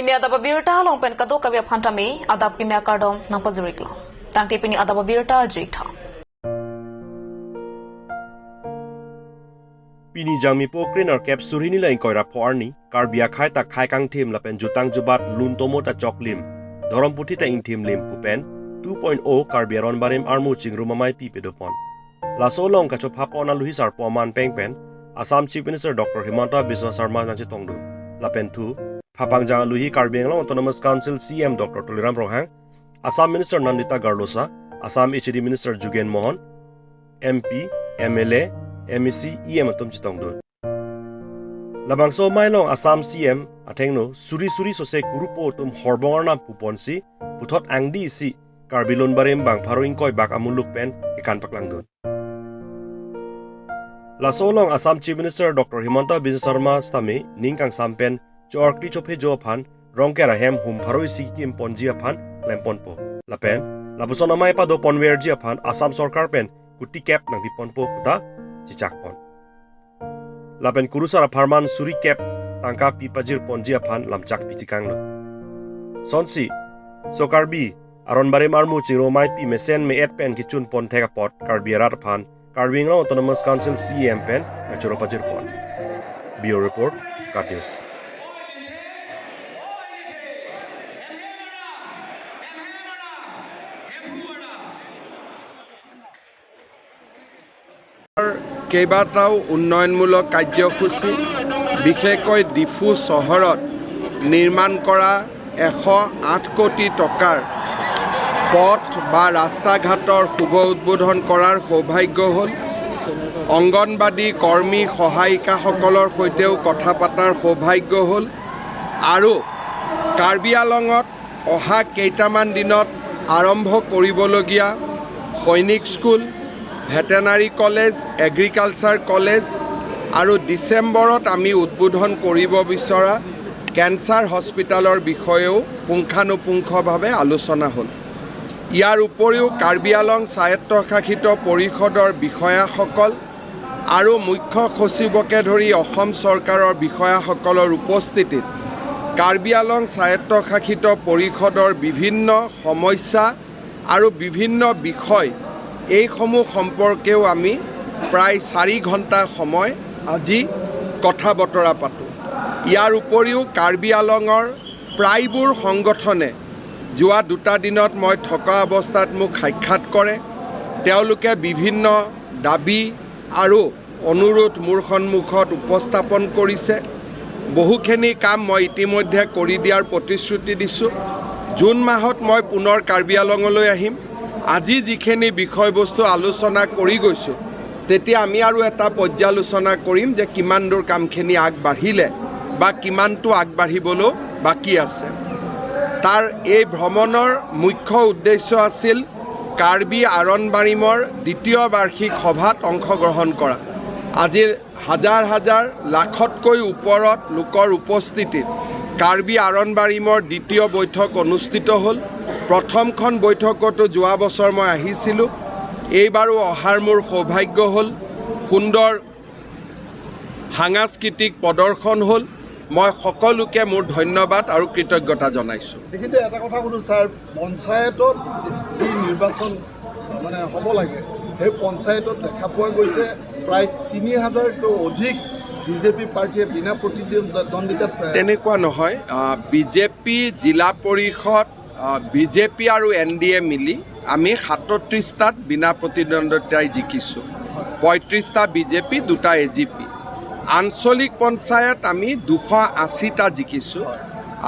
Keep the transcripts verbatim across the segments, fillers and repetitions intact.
Te adap abirta along pen kadokave aphan tame adap kimi akardom nangpajir-iklo. Tangte pini adap abirta ajik tha. Pini Jangmipo kre-nerkep, suri hini ingkoi ra pho arni, Karbi akhei ta khei kangthim lapen jutang jubat, lun tomo ta choklim, dhorom puthi ta ingthimlim pu pen two point oh Karbi Aron Barim Armu Chingrum Ameipi pedopon. Laso along kachopha pon aluhi sarpo aman peng pen Assam Chief Minister Doctor Himanta Biswa Sarma nangchetongdun. Lapen thu phapangjang aluhi Karbi Anglong Autonomous Council C E M Doctor Tuliram Ronghang, Assam Minister Nandita Garlosa, Assam H A D Minister Jugen Mohan, M P, M L A, M A C, E M atum chetongdun. Labangso amei along Assam C E M athengno suri suri sose kurupo atum horbong arnam puponsi puthot angdi isi Karbi Lun Barim bang pharo ingkoi bak amuluk pen kekan paklangdun. Laso along Assam Chief Minister Doctor Himanta Biswa Sarma sitame ning kangsam pen cho-arkli chophe jo aphan Rongker ahem hum pharo isi kimponji aphan klemponpo. Lapen lapuson amei padoponverji aphan Assam Sorkar pen kuti kep nangpiponpo puta chichakpon. Lapen kurusar apharman suri kep tangka pipajirponji aphan lamchak pichikanglo. Sonsi, so Karbi Aron Barim Armu Chingrum Ameipi mesen me-et pen kechunpon thek apot Karbi arat aphan Karbi Anglong Autonomous Council C E M pen kachoro pajirpon. Bureau Report, KAT News. কেইবাটাও উন্নয়নমূলক কাৰ্যসূচী, বিশেষকৈ ডিফু চহৰত নিৰ্মাণ কৰা এশ আঠ কোটি টকাৰ পথ বা ৰাস্তা ঘাটৰ শুভ উদ্বোধন কৰাৰ সৌভাগ্য হ'ল। অংগনবাদী কৰ্মী সহায়িকাসকলৰ সৈতেও কথা পতাৰ সৌভাগ্য হ'ল। আৰু কাৰ্বি আংলঙত অহা কেইটামান দিনত আৰম্ভ কৰিবলগীয়া সৈনিক school, veterinary college, agriculture college আৰু ডিচেম্বৰত আমি উদ্বোধন কৰিব বিচৰা কেঞ্চাৰ হস্পিটেলৰ বিষয়েও পুংখানুপুংখভাৱে আলোচনা হ'ল। ইয়াৰ উপৰিও কাৰ্বি আংলং স্বায়ত্তশাসিত পৰিষদৰ বিষয়াসকল আৰু মুখ্য সচিবকে ধৰি অসম চৰকাৰৰ বিষয়াসকলৰ উপস্থিতিত কাৰ্বি আংলং স্বায়ত্তশাসিত পৰিষদৰ বিভিন্ন সমস্যা আৰু বিভিন্ন বিষয়, এইসমূহ সম্পৰ্কেও আমি প্ৰায় চাৰি ঘণ্টা সময় আজি কথা বতৰা পাতোঁ। ইয়াৰ উপৰিও কাৰ্বি আংলঙৰ প্ৰায়বোৰ সংগঠনে যোৱা দুটা দিনত মই থকা অৱস্থাত মোক সাক্ষাৎ কৰে। তেওঁলোকে বিভিন্ন দাবী আৰু অনুৰোধ মোৰ সন্মুখত উপস্থাপন কৰিছে। বহুখিনি কাম মই ইতিমধ্যে কৰি দিয়াৰ প্ৰতিশ্ৰুতি দিছোঁ। জুন মাহত মই পুনৰ কাৰ্বি আংলঙলৈ আহিম। আজি যিখিনি বিষয়বস্তু আলোচনা কৰি গৈছোঁ, তেতিয়া আমি আৰু এটা পৰ্যালোচনা কৰিম যে কিমান দূৰ কামখিনি আগবাঢ়িলে বা কিমানটো আগবাঢ়িবলৈও বাকী আছে। তাৰ এই ভ্ৰমণৰ মুখ্য উদ্দেশ্য আছিল কাৰ্বি আৰণ বাৰিমৰ দ্বিতীয় বাৰ্ষিক সভাত অংশগ্ৰহণ কৰা। আজি হাজাৰ হাজাৰ, লাখতকৈ ওপৰত লোকৰ উপস্থিতিত কাৰ্বি আৰণ বাৰিমৰ দ্বিতীয় বৈঠক অনুষ্ঠিত হ'ল। প্ৰথমখন বৈঠকতো যোৱা বছৰ মই আহিছিলোঁ, এইবাৰো অহাৰ মোৰ সৌভাগ্য হ'ল। সুন্দৰ সাংস্কৃতিক প্ৰদৰ্শন হ'ল। মই সকলোকে মোৰ ধন্যবাদ আৰু কৃতজ্ঞতা জনাইছোঁ। এইখিনিতে এটা কথা সুধো ছাৰ, পঞ্চায়তত যি নিৰ্বাচন মানে হ'ব লাগে, সেই পঞ্চায়তত দেখা পোৱা গৈছে প্ৰায় তিনি হাজাৰতকৈ অধিক বিজেপি প্ৰাৰ্থীয়ে বিনা প্ৰতিদ্বন্দ্বিতাত, আহ, তেনেকুৱা নহয়। আহ, বিজেপি জিলা পৰিষদ, আহ, বিজেপি আৰু এন ডি এ মিলি আমি সাতত্ৰিশটাত বিনা প্ৰতিদ্বন্দ্বিতাই জিকিছোঁ। পঁয়ত্ৰিশটা বিজেপি, দুটা এ জি পি। আঞ্চলিক পঞ্চায়ত আমি দুশ আশীটা জিকিছোঁ।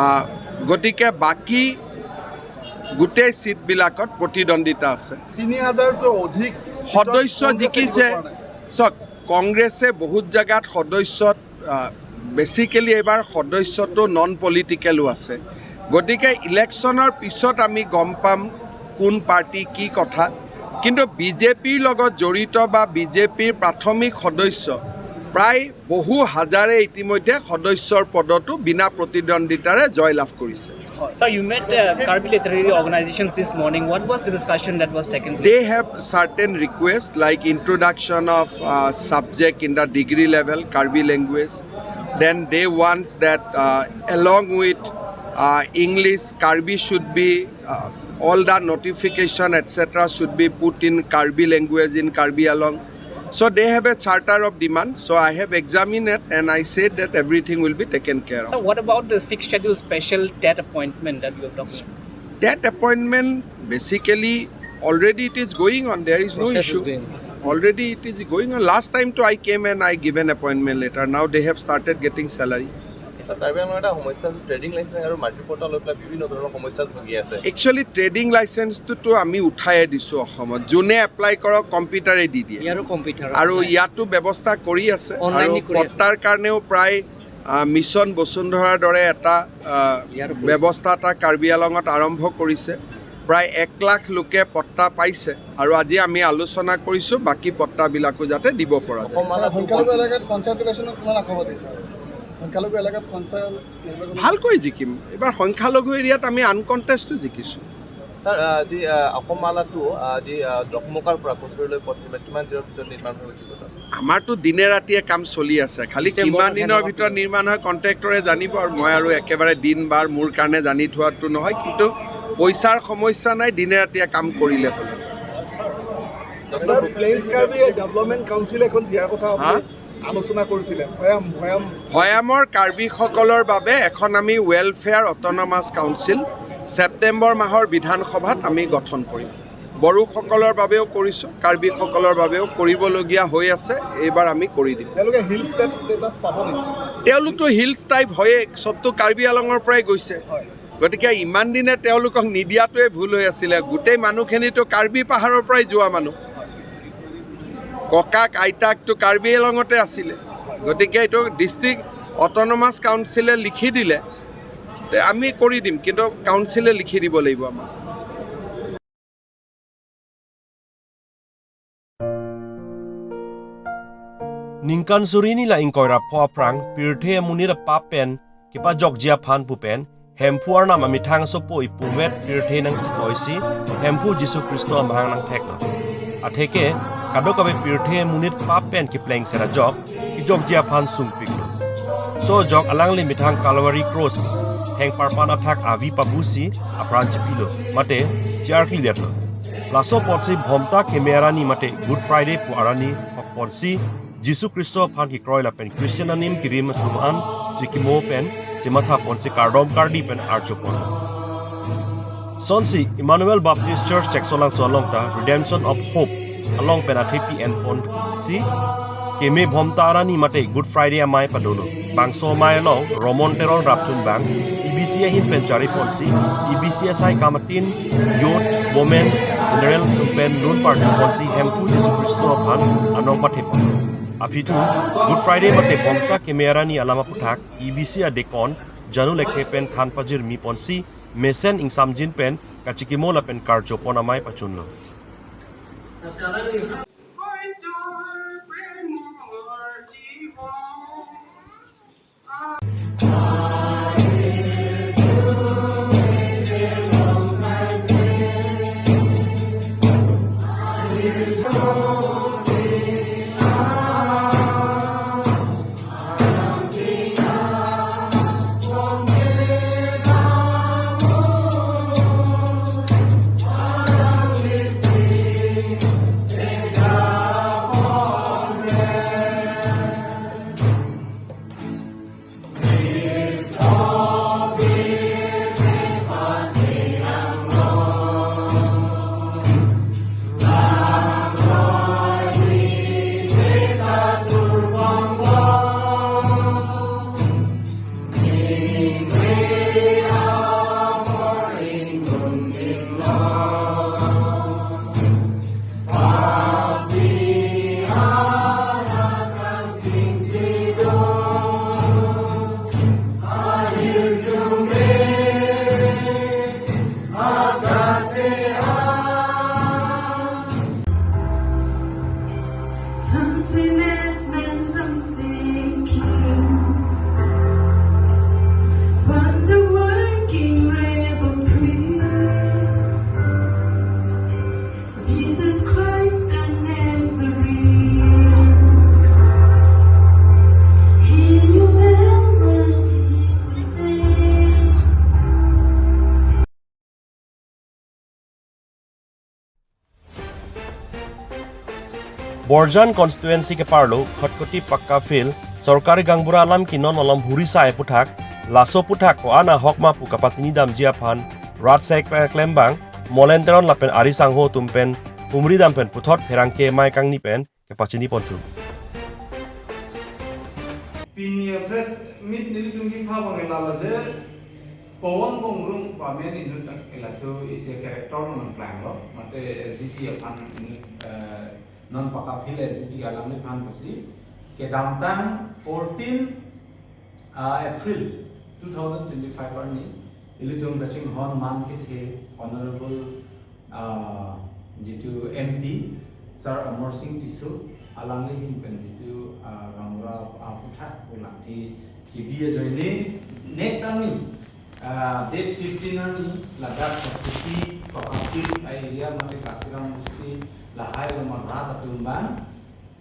আহ, গতিকে বাকী গোটেই ছিটবিলাকত প্ৰতিদ্বন্দ্বিতা আছে। তিনি হাজাৰতকৈ অধিক সদস্য কংগ্ৰেছে দিব জিকিছে। পৰা নাই, ছাৰ। চাওক, কংগ্ৰেছে বহুত জেগাত সদস্যত, আহ, বেচিকেলি এইবাৰ সদস্যটো নন পলিটিকেলো আছে। গতিকে ইলেকশ্যনৰ পিছত আমি গম পাম কোন পাৰ্টি কি কথা। কিন্তু বিজেপিৰ লগত জড়িত বা বিজেপিৰ প্ৰাথমিক সদস্য প্ৰায় বহু হাজাৰে ইতিমধ্যে সদস্যৰ পদতো বিনা প্ৰতিদ্বন্দ্বিতাৰে জয়লাভ কৰিছে। Sir, you met, uh, Karbi literary organizations this morning. What was the discussion that was taken place? They have certain requests like introduction of, uh, subject in the degree level, Karbi language. Then they want that, uh, along with, uh, English, Karbi should be, uh, all the notification, et cetera should be put in Karbi language in Karbi Anglong. So they have a charter of demand. So I have examined it and I said that everything will be taken care of. So what about the sixth schedule special TET appointment that you have talked about? TET appointment, basically, already it is going on. There is no Process is issue. Going on. Already it is going on. Last time too, I came and I given appointment letter. Now they have started getting salary. Sir, Karbi আংলঙৰ এটা সমস্যা আছে, trading licence আৰু মাটিৰ পট্টা লৈ পেলাই বিভিন্ন ধৰণৰ সমস্যাত ভুগি আছে। একচুৱেলি ট্ৰেডিং লাইচেন্সটোতো আমি উঠাই দিছোঁ অসমত। যোনে এপ্লাই কৰক, কম্পিউটাৰে দি দিয়ে। ইয়াৰো কম্পিউটাৰ আৰু ইয়াতো ব্যৱস্থা কৰি আছে। আৰু অনলাইনে কৰি আছে। পট্টাৰ কাৰণেও প্ৰায়, আহ, মিছন বসুন্ধৰাৰ দৰে এটা, আহ, ইয়াৰো কৰিছে। ব্যৱস্থা এটা কাৰ্বি আংলঙত আৰম্ভ কৰিছে। প্ৰায় এক লাখ লোকে পট্টা পাইছে আৰু আজি আমি আলোচনা কৰিছোঁ বাকী পট্টাবিলাকো যাতে দিব পৰা যায়। অসম মালা টু সংখ্যালঘু এলেকাত পঞ্চায়ত ইলেকশ্যনত কিমান আশাবাদী ছাৰ? সংখ্যালঘু এলেকাত পঞ্চায়ত নিৰ্বাচন ভালকৈ জিকিম। এইবাৰ সংখ্যালঘু এৰিয়াত আমি আনকণ্টেষ্টো জিকিছোঁ। ছাৰ, আহ, আজি আহ, অসম মালা টু, আহ, আজি আহ, ডকমকাৰ পৰা কচুৰীলৈ পথ নিৰ্মাণ কিমান দিনৰ ভিতৰত নিৰ্মাণ হৈ উঠিব তাত? আমাৰতো দিনে ৰাতিয়ে কাম চলি আছে। খালি ডিচেম্বৰত কিমান দিনৰ ধন্যবাদ। ভিতৰত নিৰ্মাণ হয়, কণ্ট্ৰেক্টৰে জানিব আৰু মই আৰু একেবাৰে দিন বাৰ মোৰ কাৰণে জানি থোৱাটো নহয়, কিন্তু পইচাৰ সমস্যা নাই, দিনে ৰাতিয়ে কাম কৰিলে হ'ল। Doctor plains Karbi development council এখন দিয়াৰ কথা হা? আপুনি আলোচনা কৰিছিলে। ভৈয়াম ভৈয়াম ভৈয়ামৰ কাৰ্বিসকলৰ বাবে এখন আমি ৱেলফেয়াৰ অট'নমাছ কাউন্সিল ছেপ্টেম্বৰ মাহৰ বিধানসভাত আমি গঠন কৰিম। বড়োসকলৰ বাবেও কৰিছোঁ, কাৰ্বিসকলৰ বাবেও কৰিবলগীয়া হৈ আছে, এইবাৰ আমি কৰি দিম। তেওঁলোকে হিলছ টাইপ ষ্টেটাছ পাব নেকি? তেওঁলোকতো হিলছ টাইপ হয়েই, চবতো কাৰ্বি আংলঙৰ পৰাই গৈছে। গতিকে ইমান দিনে তেওঁলোকক নিদিয়াটোৱে ভুল হৈ আছিলে। গোটেই মানুহখিনিতো কাৰ্বি পাহাৰৰ পৰাই যোৱা মানুহ। ককাক আইতাকতো কাৰ্বি আংলঙতে আছিলে। গতিকে এইটো ডিষ্ট্ৰিক্ট অট'নমাছ কাউন্সিলে লিখি দিলে, তে আমি কৰি দিম, কিন্তু কাউন্সিলে লিখি দিব লাগিব আমাক। Ningkan suri hini la ingkoi ra pho aphrang pirthe amonit apap pen kepajokji aphan pu pen Hemphu Arnam amethang asopo ipumvet pirthe nangketoi si Hemphu Jisu Khristo amahang nangtheklo. Atheke kadokave pirthe amonit pap pen keplengset ajok kejokji aphan sungpiklo. So ajok alangli methang Calvary Cross thengparpan athak avi pabusi apran chepilo mate chiarkli detlo. Laso apotsi Bhomta Keme arni mate Good Friday pu arni hokponsi Jisu Khristo aphan kekroi lapen Christian anim kirim atum an chikimo pen chemathaponsi kardom kardi pen archopon. Sonsi Emmanuel Baptist Church Cheksolangso along ta Redemption of Hope along pen athepi enponsi Keme Bhomta arni mate Good Friday amei padolo. Bangso amei along Romon Teron rapchunbang, E B C ahin pen chariponsi, E B C asai kamatin, youth, women, general atum pen lun parjuponsi Hemphu Jisu Khristo aphan anong pathepon. Aphi thu Good Friday mate Bhomta Keme arni alam aputhak E B C adekon Janu Lekthe pen than pajirmiponsi mesen ingsamjin pen kachikimo lapen karjopon amei pachunlo. Borjan constituency keparlo Khatkhati pakka field sorkari gaonbura alam ke non malom huri sai aputhak, laso aputhak ko-an ahok ma pu kapachini damji aphan rat asai klembang Molen Teron lapen ari sangho atum pen humri dam pen puthot pherangke amei kangni pen kepachini ponthu. Pini press meet nelitum kepha abang lalo je Pawan Bongrung pame inut ke laso isi character nangklanglo, mate S G B aphan inut, eh, non pakka field S G B alangliphan pusi kedamtang fourteen, ah, April two thousand twenty-five arni ilitum kachinghon man kethe Honorable, ah, jitu M P Sir Amarsing Tisso alangli ahin pen jitu, ah, gaonbura aputhak pu langthi kebi ajoine next arni, ah, date fifteen arni ladak Khatkhati pakka field a-area mate Kasiram Bosti lahai along rat atum abang,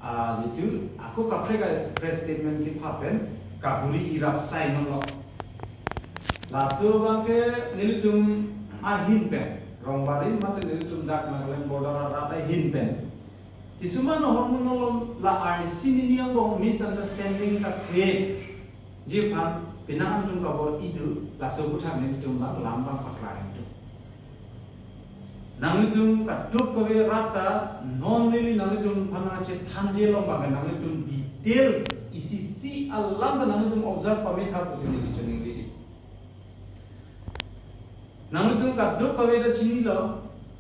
ah, jitu ako kaprek a-press statement kepha pen kahuri irap sai nonlo. Laso abangke nelitum ahin pen, Rongbarim mate nelitum dak Nagaland border arat ahin pen kisuman ahormu nonlo, la arnisi nini angbong misunderstanding kekreatji aphan penang atum kabor-i do, laso aputhak nelitum abang lam abang paklareng do. Nanglitum kadokave rat ta non neli nanglitum aphan nangchethanji along abang nanglitum detail isi isi alam ta nanglitum observe pametha pusi neli choningri. Nanglitum kadokave ta chinilo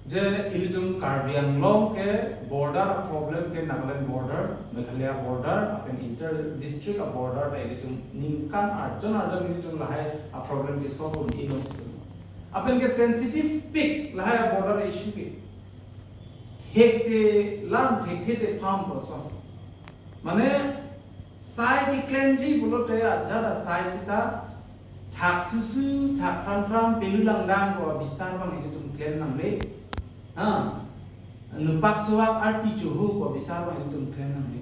je ilitum Karbi Anglong ke border a-problem ke Nagaland border, Meghalaya border, lapen inter district a-border ta ilitum ningkan arjon arjon ilitum lahai a-problem ke solve un-e nangsi. Lapen ke sensitive pik lahai a-border issue ke. Hekte lam, hekte te pham puson. Mane sai keklemji pulote ajat asai sita thak susu, thak phram phram, pelu langdang pu abisar abang ilitum klem nangne. Ha. Nupak suak arti choho pu abisar abang ilitum klem nangne.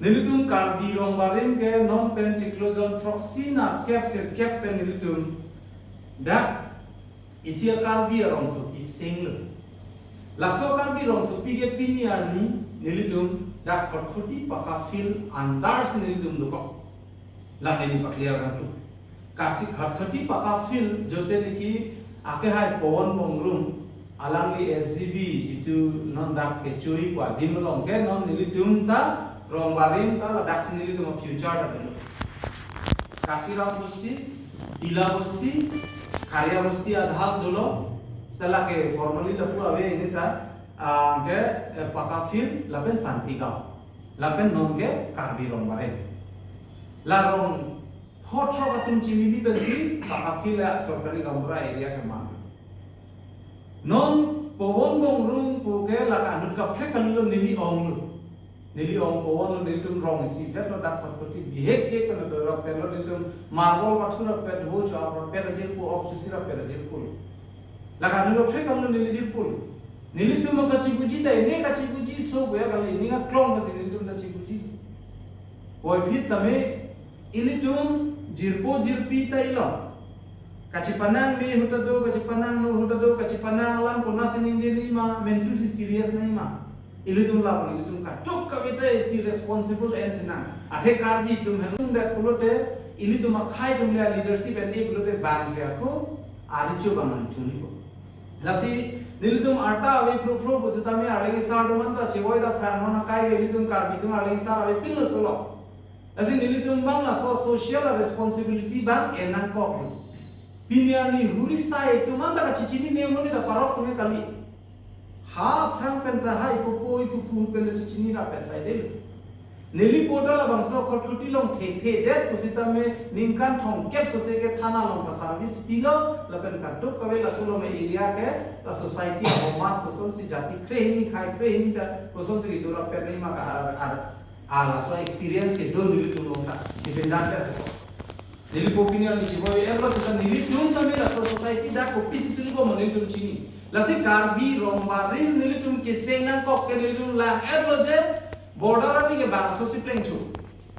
Nelitum Karbi Rongbarim ke non pen chiklo jon throksi nerkep sirkep pen nelitum dak isi a-Karbi arongsopi senglo. Laso Karbi rongsopi ke pini arni nelitum dak Khatkhati pakka field under si nelitum dokok. La neli pakliar kangtung. Kasi Khatkhati pakka field jote niki akehai Pawan Bongrung alangli S G B jitu non dak kechui pu adim along ke non nelitum ta Rongbarim ta ladak si nelitum future ta dolo. Kasiram Bosti, Tila Bosti, Kharia Bosti adhak dolo. Seta lake formally lapu ave ini ta, ah, ke, eh, pakka field lapen Santigaon. Lapen non ke Karbi Rongbarim. La rong pho throk atum chimili pensi pakka field a sorkari gaonbura area keman. Non Pawan Bongrung pu ke la kanut kaprek kalilo, neli onglo. Neli ong Pawan lo, nelitum rong isivet lo dak Khatkhati bihek hek pen dorap pen lo, nelitum marble pathor rapet, ho cho ap rapet, ajirpo, ok chusi rapet ajirpo lo. La kanut kaprek kalilo neli jirpo lo. Nelitum kachibuji ta, ne kachibuji so goya kali, ne aklong kasi nelitum ta chibuji. Boy phit tame ilitum jirpo jirpi ta ilo. Kachepanang me ahut ta do, kachepanang no ahut ta do, kachepanang alam konatsi ningje nangji ma, mentu si serious nangji ma. Ilitum labang, ilitum kadokave ta isi responsible en sinang. Athe Karbi atum henlo sungdet pulote, ilitum akhei atum le leadership en-e pulote bang si ako, ari cho bang nangchunji ko. Lasi nelitum arta ave phro phro pusitame arleng asar atum anta chevoi ta phrang non akai ke ilitum Karbi atum arleng asar avepinlo solo. Lasi nelitum abang laso social responsibility abang en nangkok. Pini arni huri sai atum anta kachechinine amonit ta parok atum kali. Ha aphrang pen ta ha ipupo ipupu pen ta chechini rapet saidelo. Neli po ta labangso Khatkhati along thekthe det pusitame ningkan thomkep sose ke thana along ta service pilo, lapen kadokave laso along area ke la society a-homage kosonsi jati krehini khei krehini ta kosonsi kedo rapet nangji ma ka ar ar ar laso experience kedo nelitum along ta. Dependent ke aso. Neli po pini arni chevoi-etlo seta nelitum tame laso society dak kopisi sulu ko ma nelitum chini. Lasi Karbi Rongbarim nelitum keseng nangkok ke nelitum lang-etlo je border arni ke bangso si plengthu.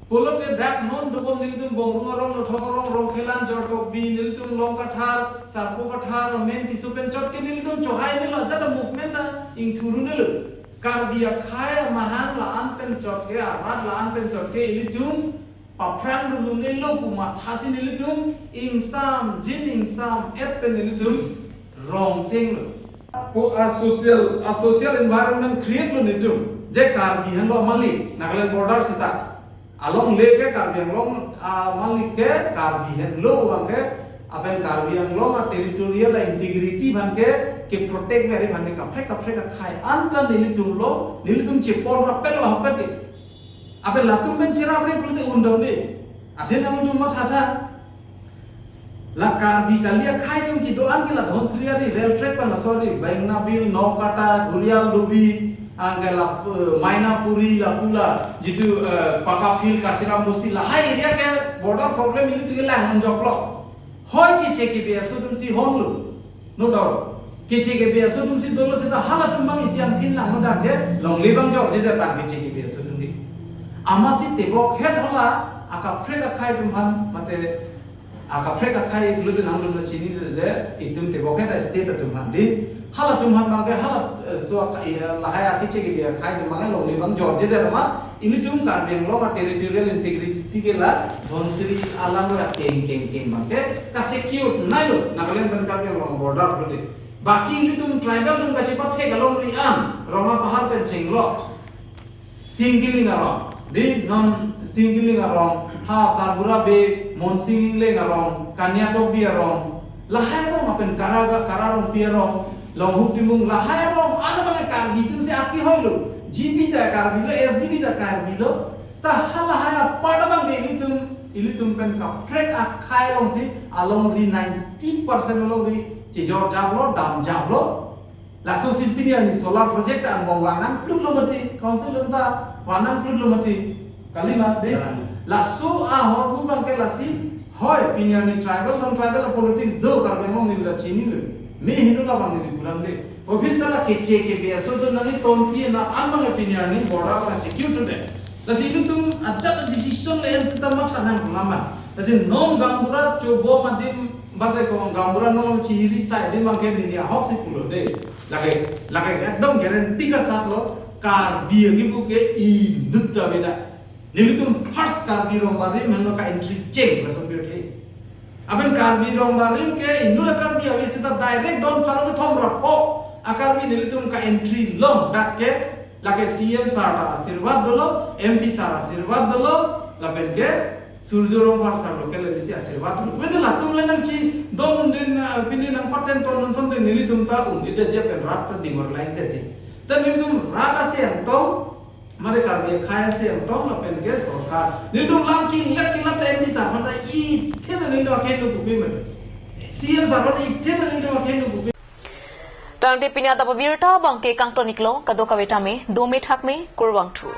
Pulote dak non dobom nelitum Bongrung arong, Nothok arong, Rongkhelan, Jortokbi, nelitum Longkathar, Sarpo Kathar, Men Tisso pen chot ke nelitum chohai nelo, ajat a-movement ta ingthur-un-elo. Karbi akhei amahang la-an pen chot ke, arat la-an pen chot ke, ilitum paphrang dulu ne lo pu mathasi nelitum ingsam jin ingsam et pen nelitum rong seng lo. Po a social, a social environment create lo nelitum. Je Karbi henlo amalik, Nagaland border seta. Along le ke Karbi Anglong amalik ke Karbi henlo abang ke, apen Karbi Anglong a territorial integrity abang ke, ke protect ave abang ke kaprek kaprek akhei anta nelitum lo, nelitum chepon rapel lo hapat ke. Ape latum pen cherap le pulote undam de. Athe nangtum mathatha. La Karbi kali akhei atum kedo-an ke la Dhansiri ari, rail track pen laso ari, Bengnabil, Nokata, Ghurial, Dubi, anke la, eh, Mainapuri, la pu la, jitu, eh, Pakka Field, Kasiram Bosti, lahai area ke border problem ilitum ke lang unjok lo. Hoi Keche Kebe aso atum si hon lo. No doubt. Keche Kebe aso atum si dolo seta halatum abang isi angthin lang no dak je, longle abang jor je datang Keche Kebe aso atum di. Amatsi tebok het hala akaprek akhei atum aphan, mate akaprek akhei pulote nangtum ta chini le je, itum tebok het a state atum aphan di. Halatum aphan abang ke hala, eh, so aka-, eh, lahai a Keche Kebe akhei atum abang longle abang jor je det ma, ilitum Karbi Anglong a territorial integrity ke la Dhansiri alam lo ya keng keng keng abang ke ka secure nai lo Nagaland pen Karbi Anglong border pulote. Baki ilitum tribal atum kachepathek alongri an, rong apahar pen chenglo. Singkiling arong, di non Singkiling arong, ha Sarbura Bey, Monsing Ingleng arong, Kaniatokbi arong, lahai arong apen Kara, Kara Rongpi arong, Longhuk Timung, lahai arong, ano mana Karbi atum si aki hoi lo, G B ta Karbi lo, S G B ta Karbi lo, sa halahai apart abang ke ilitum, ilitum pen kaprek akhei along si, alongri ninety percent alongri, chejor jablo, dam jablo, laso si pini arni solar project angbong vang nangplut lo mati, council atum ta vang nangplut lo mati. Kalima, de. Kalima. Laso ahormu abang ke lasi, hoi, pini arni tribal, non-tribal politics do, Karbi Anglong neli la chini lo. Me hinu labang neli pulang de. Office la Keche Kebe aso atum nangli tonpi na an abang pini arni border la secure to de. Lasi ilitum ajat decision le en seta matha nang lama. Lasi non gaonbura chobom adim bade ko gaonbura non chihiri sai adim abang ke neli ahok si pulo de. Lake, lake ekdom guarantee kasat lo, Karbi akebu ke inut ta beda. Nelitum first Karbi Rongbarim henlo ka entry cheng lason pirthe. Aben Karbi Rongbarim ke inut a Karbi ave seta direct don pharo kethom ra pho a Karbi nelitum ka entry long dak ke lake C M sir ta asirwad dolo, M P sir asirwad dolo, lapen ke Surjya Rongphar sir lo ke le bisi asirwad lo. Wede latum le nangchidon din, ah, pini nangpaten ton nonson din nelitum ta un, ida je pen rat ta demoralize de je. Ta nelitum rat ase angtong, mare Karbi akhei ase angtong lapen ke sorkar. Nelitum lam kilat kilat ta M P sir aphan ta ithe ta nelitum akhei lo kupi mati. C M sir aphan ta ithe ta nelitum akhei lo kupi. Tangte pini adap abirta abang ke kangton iklo, kadokave tame, dome thakme, kurvangthu.